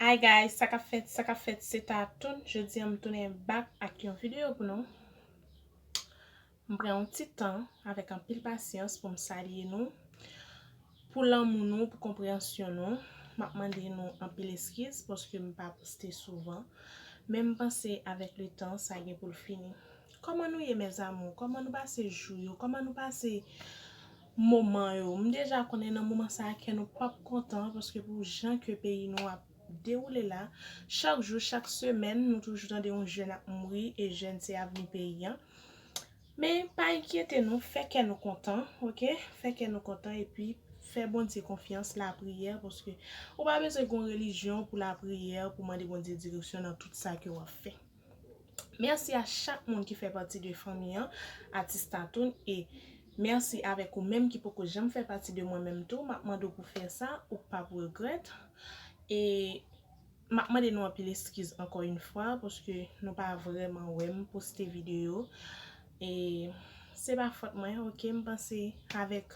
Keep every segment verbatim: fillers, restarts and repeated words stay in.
Hi guys, sa k ap fèt, sa k ap fèt, se Tatoune. Jodi a m tounen back ak yon videyo pou nou. M pran yon ti tan avèk anpil pasyans pou m salye nou, pou lanmou nou, pou konpreyansyon nou. M ap mande nou anpil eskiz paske m pa poste souvan, men m panse avèk le tan sa gen pou l fini. Kòman nou ye, mes amours? Kòman nou pase jou yo? Kòman nou pase moman yo? M deja konnen nan moman sa a kè nou p ap kontan paske pou jan ke peyi nou ap dewoule la, chak jou, chak semèn, nou toujou tande yon jèn ap mouri e jèn se avni peyi an. Men pa enkyete nou, fè kè nou kontan, oke? Fè kè nou kontan epi fè Bondye konfyans, lapriyè, paske ou pa bezwen gen yon relijyon pou lapriyè, pou mande Bondye direksyon nan tout sa ke w ap fè. Mèsi a chak moun ki fè pati de fanmi an, atis Tatoune, e mèsi avèk ou menm ki poko janm fè pati de mwen menm tou. M ap mande w pou fè sa, ou p ap regrèt. E m ap mande nou anpil eskiz ankò yon fwa, paske nou pa vrèman wè m poste videyo. E se pa fòt mwen, oke? M panse avèk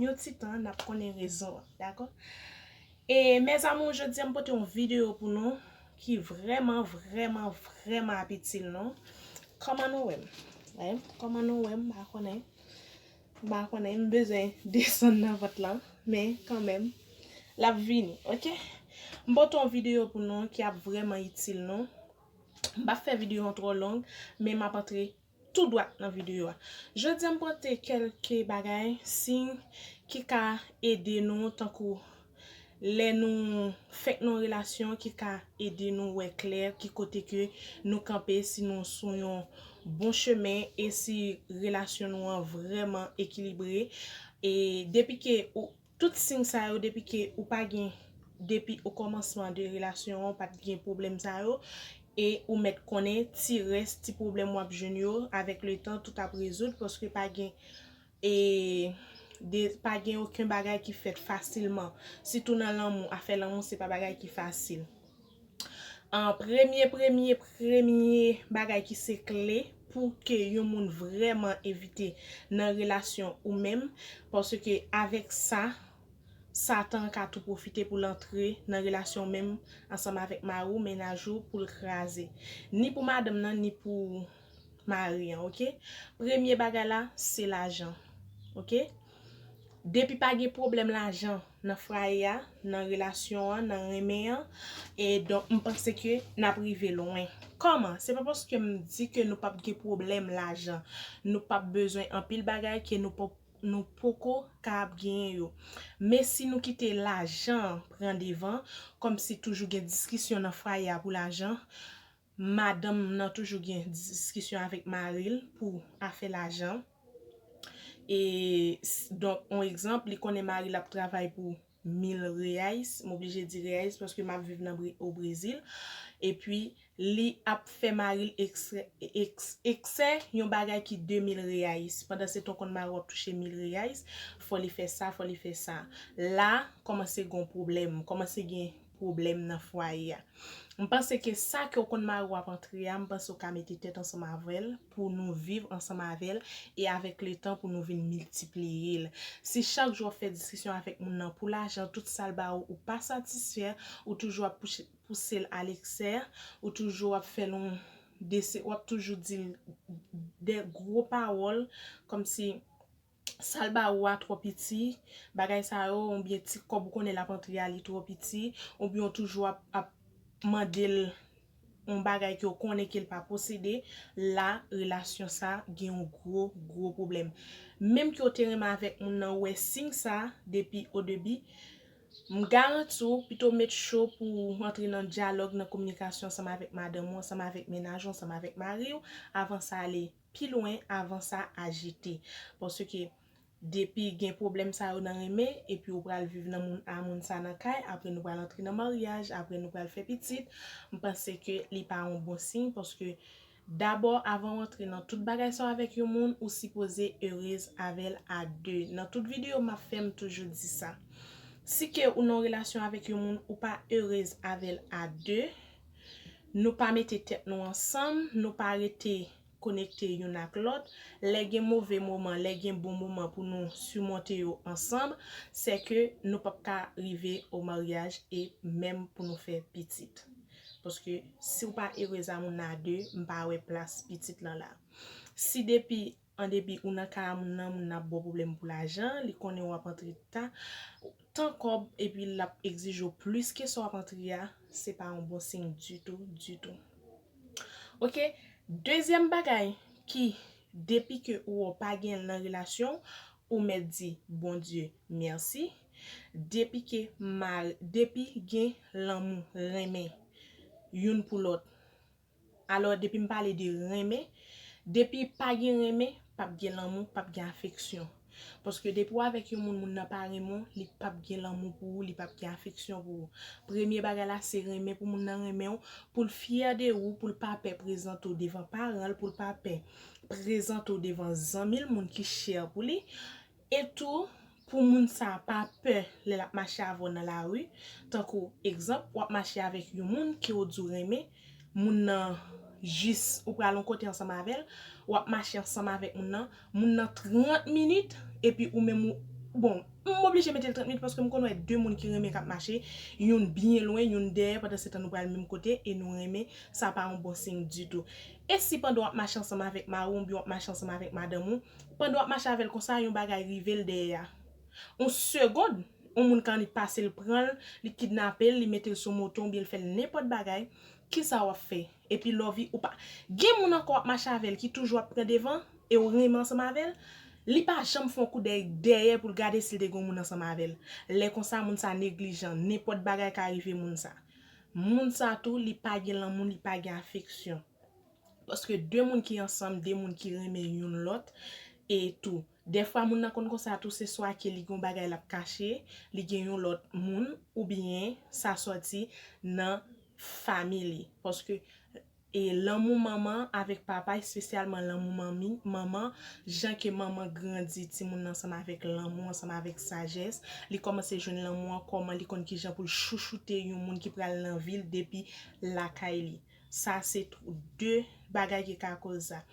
yon ti tan, n ap konnen rezon an, dakò? E mes amours, jodi a m pote yon videyo pou nou ki vrèman, vrèman, vrèman ap itil nou. Kòman nou wè m? Wi, kòman nou wè m? M pa konnen. M pa konnen, m bezwen desann nan vant lan, men kanmenm, l ap vini, oke? M pote yon videyo pou nou ki ap vrèman itil nou. M p ap fè videyo an twò long, men m ap antre tou dwat nan videyo a. Jodi a m pote kèlke bagay, siy ki ka ede nou, tankou lè nou fèk nan yon relasyon, ki ka ede nou wè klè ki kote ke nou kanpe, si nou sou yon bon chemen e si relasyon nou an vrèman ekilibre. E depi ke ou, tout siy sa yo, depi ke ou pa gen, depi o kòmansman de relasyon an, ou pa t gen pwoblèm sa yo, e ou mèt konnen ti rès, ti pwoblèm w ap jwenn yo, avèk le tan, tout ap rezoud, paske pa gen, e, de, pa gen okenn bagay ki fèt fasilman. Sitou nan lanmou, afè lanmou, se pa bagay ki fasil. An premye, premye, premye bagay ki se kle pou ke yon moun vrèman evite nan relasyon ou menm, paske avèk sa, Satan ka tou pwofite pou l antre nan relasyon menm ansanm avèk mari w, mennaj ou, pou l kraze. Ni pou madanm nan, ni pou mari an, oke? Premye bagay la, se lajan, oke? Depi pa gen pwoblèm lajan nan fwaye a, nan relasyon an, nan renmen an, e donk, m panse ke n ap rive lwen. Kòman? Se pa paske m di ke nou p ap gen pwoblèm lajan, nou p ap bezwen anpil bagay ke nou p ap nou poko ka ap genyen yo. Men si nou kite lajan an pran devan, kòmsi toujou gen diskisyon nan fwaye a pou lajan, madanm nan toujou gen diskisyon avèk mari l pou afè lajan. E, s- donk, yon egzanp, li konnen mari l ap travay pou mil reais, m oblije di reais paske m ap viv nan Bre- o Brezil. Epi, li ap fè mari l eksè, eks- eksè yon bagay ki de mil reais. Pandan se tan w konn mari w ap touche mil reais, fò li fè sa, fò li fè sa. La, kòmanse gen pwoblèm, kòmanse gen pwoblèm nan fwaye a. M panse ke sa ke w konn mari w ap antre a, m panse w ka mete tèt ansanm avè l pou nou viv ansanm avè l e avèk le tan pou nou vin miltipliye l. Si chak jou w ap fè diskisyon avèk moun nan pou lajan, tout sa l ba ou, ou pa satisfè, ou toujou ap pouche- pouse l a leksè, ou toujou ap fè l yon dese, w ap toujou di l de gwo pawòl, kòmsi sa l ba ou a twò piti, bagay sa yo, oubyen ti kòb ou konnen l ap antre a li twò piti, oubyen w toujou ap, ap mande l yon bagay ke w konnen ke l pa posede, la, relasyon sa gen yon gwo, gwo pwoblèm. Menm ke w te renmen avèk moun nan, ou wè siy sa depi o debi, M garanti w, pito w met cho pou w antre nan dyalòg, nan kominikasyon ansanm avèk madanm ou, ansanm avèk mennaj ou, ansanm avèk mari w, avan sa ale pi lwen, avan sa ajite. Paske depi gen pwoblèm sa yo nan renmen, epi ou pral viv nan moun a moun sa nan kay, apre nou pral antre nan maryaj, apre nou pral fè pitit, m panse ke li pa yon bon siy, paske Dabò, avan w antre nan tout bagay sa w avèk yon moun, ou sipoze erez avè l a de. Nan tout videyo m ap fè, m toujou di sa. Si ke ou nan relasyon avèk yon moun, ou pa erez avè l a de, nou pa mete tèt nou ansanm, nou pa rete konekte youn ak lòt, lè gen move moman, lè gen bon moman pou nou simonte yo ansanm, se ke nou p ap ka rive o maryaj e menm pou nou fè pitit. Paske si w pa erez a moun nan a de, m pa wè plas pitit lan la. Si depi an debi ou nan kay a moun nan, moun nan ap ba w pwoblèm pou lajan, li konnen w ap antre ta, tan kòb, epi l ap egzije w plis ke sa w ap antre a, se pa yon bon siy ditou, ditou. Oke, dezyèm bagay ki, depi ke ou wè w pa gen l nan relasyon, ou mèt di Bondye mèsi. Depi ke mari, depi gen lanmou, renmen youn pou lòt. Alò, depi m pale de renmen, depi pa gen renmen, p ap gen lanmou, p ap gen afeksyon. Paske depi w avèk yon moun, moun nan pa renmen w, li p ap gen lanmou pou ou, li p ap gen afeksyon pou ou. Premye bagay la, se renmen pou moun nan renmen w, pou l fyè de ou, pou l pa pè prezante w devan paran l, pou l pa pè prezante w devan zanmi l, moun ki chè pou li. E tou, pou moun sa a pa pè lè l ap mache avè w nan lari, tankou egzanp, w ap mache avèk yon moun ke w di w renmen, moun nan jis ou pral yon kote ansanm avè l, w ap mache ansanm avèk moun nan, moun nan trant minit, epi ou menm ou, bon, m oblije mete l trant minit paske m konn wè de moun ki renmen k ap mache, youn byen lwen, youn dèyè, pandan se tan nou pral menm kote e nou renmen, sa pa yon bon siy ditou. E si pandan w ap mache ansanm avèk mari w oubyen w ap mache ansanm avèk madanm ou, pandan w ap mache avè l konsa, yon bagay rive l dèyè a. Yon segond, yon moun ka annik pase l pran l, li kidnape l, li mete l sou moto oubyen l fè l nenpòt bagay, kisa w ap fè? Epi lè w vi, ou pa. Gen moun ankò w ap mache avè l ki toujou ap pran devan e w renmen ansanm avè l, li pa janm fè yon kout dèy dèyè pou l gade si l te gen yon moun ansanm avè l. Lè konsa, moun sa neglijan, nenpòt bagay ka rive moun sa. Moun sa tou, li pa gen lanmou, li pa gen afeksyon. Paske de moun ki ansanm, de moun ki renmen youn lòt, e tou. Dèfwa moun nan konn konsa tou, se swa ke li gen yon bagay l ap kache, li gen yon lòt moun, oubyen sa sòti nan fanmi li. Paske e lanmou manman avèk papa, espesyalman lanmou manmi, manman, jan ke manman grandi timoun nan ansanm avèk lanmou, ansanm avèk sajès, li kòmanse jwenn lanmou an, kòman li konn kijan pou l chouchoute yon moun ki pral nan vi l depi lakay li. Sa se tou de bagay ki ka koz sa.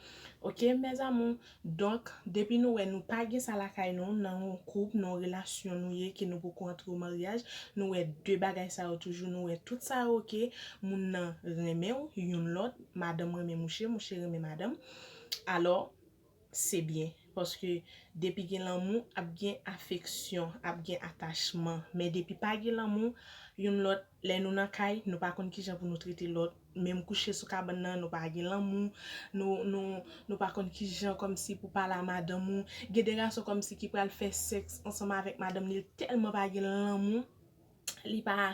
Oke, mes amours? Donk, depi nou wè nou pa gen sa lakay nou, nan yon koup, nan yon relasyon nou ye, ke nou poko antre o maryaj, nou wè de bagay sa yo toujou, nou wè tout sa yo oke, moun nan renmen w, youn lòt, madanm renmen mouche, mouche renmen madanm. Alò, se byen. Paske depi gen lanmou, ap gen afeksyon, ap gen atachman. Men depi pa gen lanmou, youn lòt, lè nou nan kay, nou pa konn kijan pou nou trete lòt. Menm kouche sou kabann nan, nou pa gen lanmou, nou, nou, nou pa konn kijan kòmsi pou pale a madanm ou. Gen de gason kòmsi ki pral fè sèks ansanm avèk madanm li, li tèlman pa gen lanmou, li pa,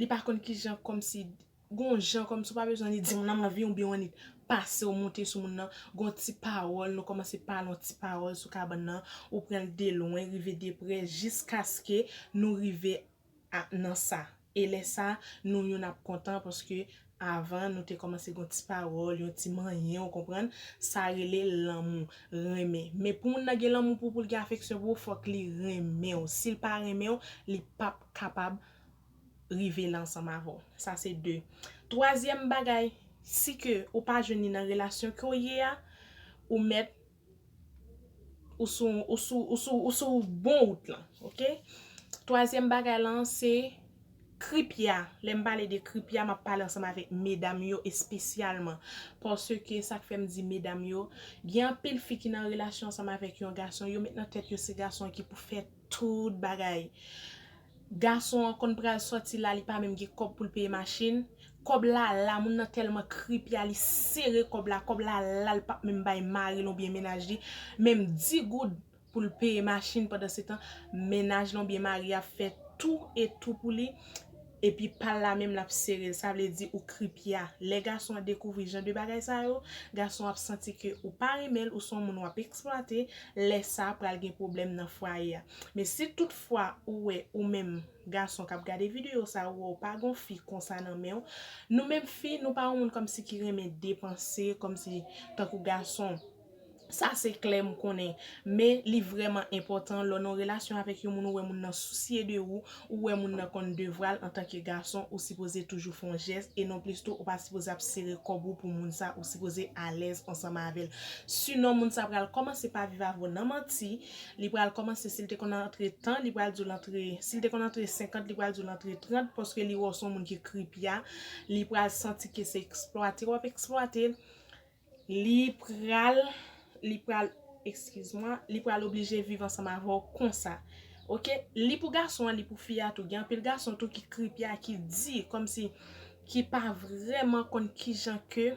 li pa konn kijan kòmsi, gon jan kòmsi ou pa bezwen li di moun nan m anvi w oubyen w annik pase w monte sou moun nan, gon ti pawòl, nou kòmanse pale yon ti pawòl sou kabann nan, ou pran l de lwen, rive de prè, jiskaske nou rive a, nan sa. E lè sa, nou youn ap kontan paske avan nou te kòmanse gon ti pawòl, yon ti manyen, ou konprann? Sa rele lanmou, renmen. Men pou moun nan gen lanmou pou, pou l gen afeksyon pou ou, fòk li renmen w. Si l pa renmen w, li p ap kapab rive la ansanm avè w. Sa se de. Twazyèm bagay, si ke ou pa jwenn li nan relasyon ke w ye a, ou mèt ou sou, ou sou, ou sou, ou sou bon wout lan, oke? Twazyèm bagay lan, se kripya. Lè m pale de kripya, m ap pale ansanm avèk medam yo espesyalman. Paske sa k fè m di medam yo, gen anpil fi ki nan relasyon ansanm avèk yon gason, yo met nan tèt yo se gason an ki pou fè tout bagay. Gason an konn pral sòti la, li pa menm gen kòb pou l peye machin. Kòb la la, moun nan tèlman kripya, li sere kòb la, kòb la la, li p ap menm bay mari l oubyen mennaj li menm di goud pou l peye machin. Pandansetan, mennaj lan oubyen mari a ap fè tou e tou pou li, epi pa l la menm l ap sere l. Sa vle di ou kripya. Lè gason an dekouvri jan de bagay sa yo, gason an ap santi ke ou pa renmen l, ou se yon moun w ap eksplwate, lè sa pral gen pwoblèm nan fwaye a. Men si toutfwa ou wè ou menm gason k ap gade videyo sa, ou wè ou pa gon fi konsa nan men w, nou menm fi, nou pa yon moun kòmsi ki renmen depanse, kòmsi tankou gason, Sa se klè m konnen, men li vrèman enpòtan lè w nan relasyon avèk yon moun, ou wè moun nan sousye de ou, ou wè moun nan konn devwa l antanke gason, ou sipoze toujou fè yon jès e non plis tou, ou pa sipoze ap sere kòb ou pou moun sa, ou sipoze alèz ansanm avè l. Sinon, moun sa pral kòmanse pa viv avè w nan manti, li pral kòmanse, si l te konn antre tan, li pral di w l antre, si l te konn antre senkant, li pral di w l antre trant, paske li wè w se yon moun ki kripya, li pral santi ke se eksplwate w ap eksplwate l, li pral, li pral, excuse-moi, li pral oblije viv ansanm avè w konsa. Oke? Li pou gason an, li pou fi a tou. Gen anpil gason tou ki kripya, ki di, kòmsi, ki pa vrèman konn kijan ke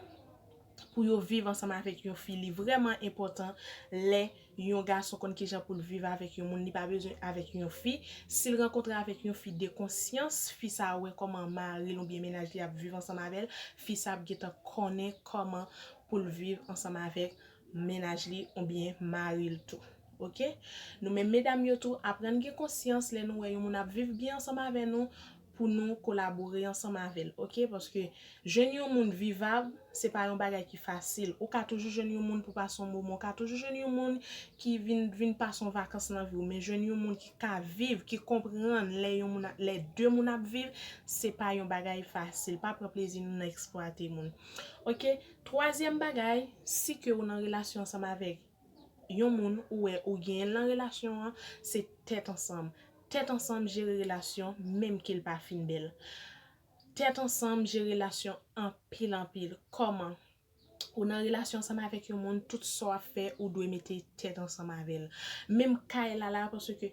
pou yo viv ansanm avèk yon fi. Li vrèman enpòtan lè yon gason konn kijan pou l viv avèk yon moun, li pa bezwen avèk yon fi. Si l rankontre avèk yon fi de konsyans, fi sa a wè kòman mari l oubyen mennaj li ap viv ansanm avè l, fi sa ap gentan konnen kòman pou l viv ansanm avèk mennaj li oubyen mari l tou. Oke? Nou menm medam yo tou, aprann gen konsyans lè nou wè yon moun ap viv byen ansanm avè nou, pou nou kolabore ansanm avè l, oke? Paske jwenn yon moun vivab, se pa yon bagay ki fasil. Ou ka toujou jwenn yon moun pou pase yon moman, ou ka toujou jwenn yon moun ki vin, vin pase yon vakans nan vi w, men jwenn yon moun ki ka viv, ki konprann lè yon moun, lè de moun ap viv, se pa yon bagay fasil. Pa pran plezi nou nan eksplwate moun. Oke? Twazyèm bagay, si ke ou nan relasyon ansanm avèk yon moun ou wè ou genyen l nan relasyon an, se tèt ansanm. Tèt ansanm jere relasyon, menm ke l pa fin bèl. Tèt ansanm jere relasyon anpil, anpil. Kòman? Ou nan relasyon ansanm avèk yon moun, tout sa w ap fè, ou dwe mete tèt ansanm avè l. Menm kay la la, paske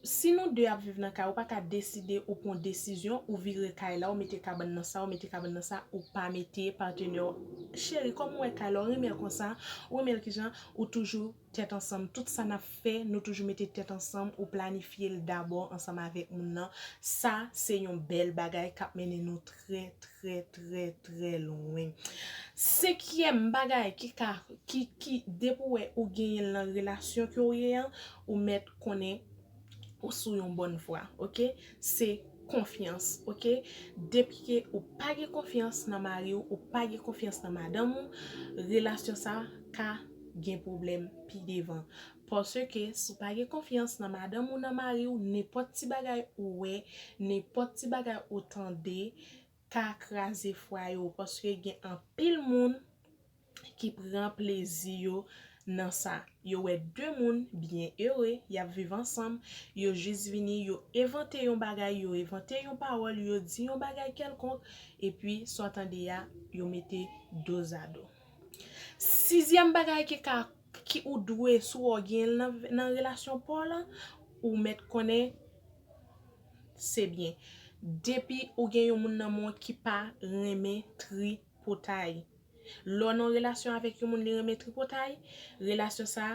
si nou de ap viv nan kay, ou pa ka deside, ou pran desizyon, ou vire kay la, ou mete kabann nan sa, ou mete kabann nan sa, ou pa mete patnè w. Cheri, kòman w wè kay la, ou renmen l konsa, ou renmen l kijan, ou toujou tèt ansanm. Tout sa n ap fè, nou toujou mete tèt ansanm, ou planifye l dabò ansanm avèk moun nan. Sa, se yon bèl bagay k ap mennen nou trè, trè, trè, trè lwen. Senkyèm bagay ki ka, ki, ki, depi w wè ou genyen l nan relasyon ke w ye an, ou mèt konnen ou sou yon bòn vwa, oke? Se konfyans, oke? Depi ke ou pa gen konfyans nan mari w, ou pa gen konfyans nan madanm ou, relasyon sa ka gen pwoblèm pi devan. Paske si w pa gen konfyans nan madanm ou, nan mari w, nenpòt ti bagay ou wè, nenpòt ti bagay ou tande, ka kraze fwaye w, paske gen anpil moun ki pran plezi yo nan sa. Yo wè de moun byen ere, y ap viv ansanm, yo jis vini, yo envante yon bagay, yo envante yon pawòl, yo di yon bagay kèlkonk, epi sa w tande a, yo mete dozado. Sizyèm bagay ki ka, ki ou dwe, si w gen l nan, nan relasyon pa w lan, ou mèt konnen se byen. Depi ou gen yon moun nan men w ki pa renmen tripotay. Lè w nan relasyon avèk yon moun li renmen tripotay, relasyon sa,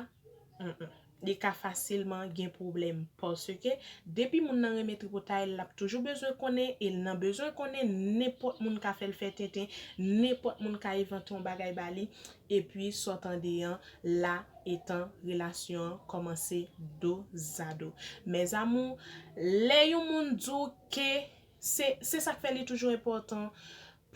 mm, mm, li ka fasilman gen pwoblèm. Paske depi moun nan renmen tripotay, l ap toujou bezwen konnen, e l nan bezwen konnen, nenpòt moun ka fè l fè tenten, nenpòt moun ka envante yon bagay ba li, epi sa w tande an, la etan relasyon an kòmanse dozado. Mes amours, lè yon moun di w ke se, se sa k fè li toujou enpòtan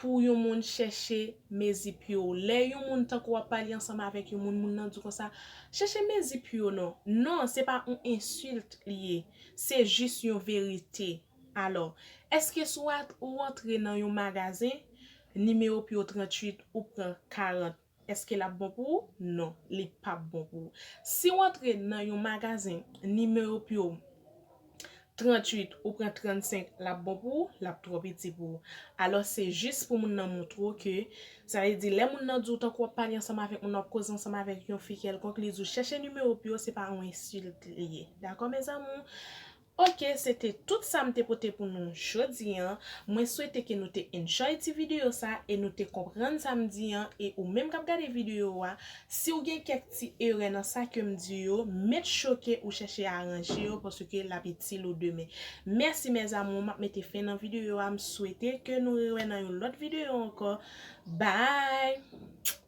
pou yon moun chèche mezi pye w. Lè yon moun, tankou w ap pale ansanm avèk yon moun, moun nan di w konsa, "Chèche mezi pye w non." Non, se pa yon ensilt li ye. Se jis yon verite. Alò, èske si w at-, ou antre nan yon magazen, nimewo pye w tranntuit, ou pran karant, èske l ap bon pou ou? Non, li p ap bon pou ou. Si w antre nan yon magazen, nimewo pye w tranntuit, ou pran trannsenk, l ap bon pou ou? L ap twò piti pou ou. Alò, se jis pou moun nan montre w ke, sa vle di, lè moun nan di w, tankou w ap pale ansanm avèk moun nan, w ap koze ansanm avèk yon fi kèlkonk, li di w, "Chèche nimewo pye w," se pa yon ensilt li ye. Dakò, mes amours? Oke, se te tout sa m te pote pou nou jodi an. Mwen swete ke nou te enjoy ti videyo sa e nou te konprann sa m di an. E ou menm k ap gade videyo a, si w gen kèk ti erè nan sa ke m di yo, make sure ke ou chèche aranje yo, paske l ap itil ou demen. Mèsi, mes amours, m ap mete fen nan videyo a. M swete ke nou rewè nan yon lòt videyo ankò. Bye!